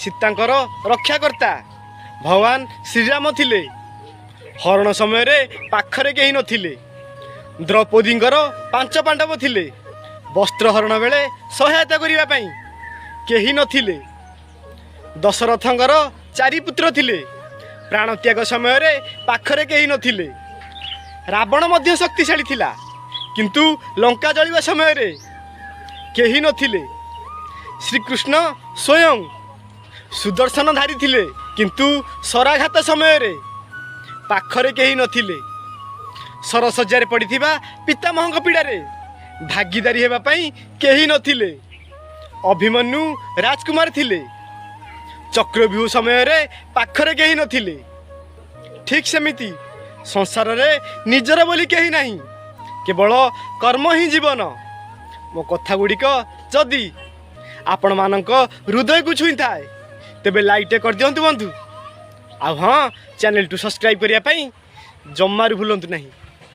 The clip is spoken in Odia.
ସୀତାଙ୍କର ରକ୍ଷାକର୍ତ୍ତା ଭଗବାନ ଶ୍ରୀରାମ ଥିଲେ। ହରଣ ସମୟରେ ପାଖରେ କେହି ନଥିଲେ। ଦ୍ରୌପଦୀଙ୍କର ପାଞ୍ଚ ପାଣ୍ଡବ ଥିଲେ। ବସ୍ତ୍ରହରଣ ବେଳେ ସହାୟତା କରିବା ପାଇଁ କେହି ନଥିଲେ। ଦଶରଥଙ୍କର ଚାରି ପୁତ୍ର ଥିଲେ। ପ୍ରାଣତ୍ୟାଗ ସମୟରେ ପାଖରେ କେହି ନଥିଲେ। ରାବଣ ମଧ୍ୟ ଶକ୍ତିଶାଳୀ ଥିଲା, କିନ୍ତୁ ଲଙ୍କା ଜଳିବା ସମୟରେ କେହି ନଥିଲେ। ଶ୍ରୀକୃଷ୍ଣ ସ୍ୱୟଂ ସୁଦର୍ଶନ ଧାରିଥିଲେ, କିନ୍ତୁ ଶରାଘାତ ସମୟରେ ପାଖରେ କେହି ନଥିଲେ। ଶରଶଯ୍ୟାରେ ପଡ଼ିଥିବା ପିତାମହଙ୍କ ପୀଡ଼ାରେ ଭାଗିଦାରୀ ହେବା ପାଇଁ କେହି ନଥିଲେ। ଅଭିମନ୍ୟୁ ରାଜକୁମାର ଥିଲେ। ଚକ୍ରବ୍ୟୁହ ସମୟରେ ପାଖରେ କେହି ନଥିଲେ। ଠିକ୍ ସେମିତି ସଂସାରରେ ନିଜର ବୋଲି କେହି ନାହିଁ, କେବଳ କର୍ମ ହିଁ ଜୀବନ। ମୋ କଥା ଗୁଡ଼ିକ ଯଦି ଆପଣମାନଙ୍କ ହୃଦୟକୁ ଛୁଇଁଥାଏ, ତେବେ ଲାଇକ୍ଟେ କରିଦିଅନ୍ତୁ ବନ୍ଧୁ। ଆଉ ହଁ, ଚ୍ୟାନେଲଟୁ ସବସ୍କ୍ରାଇବ୍ କରିବା ପାଇଁ ଜମାରୁ ଭୁଲନ୍ତୁ ନାହିଁ।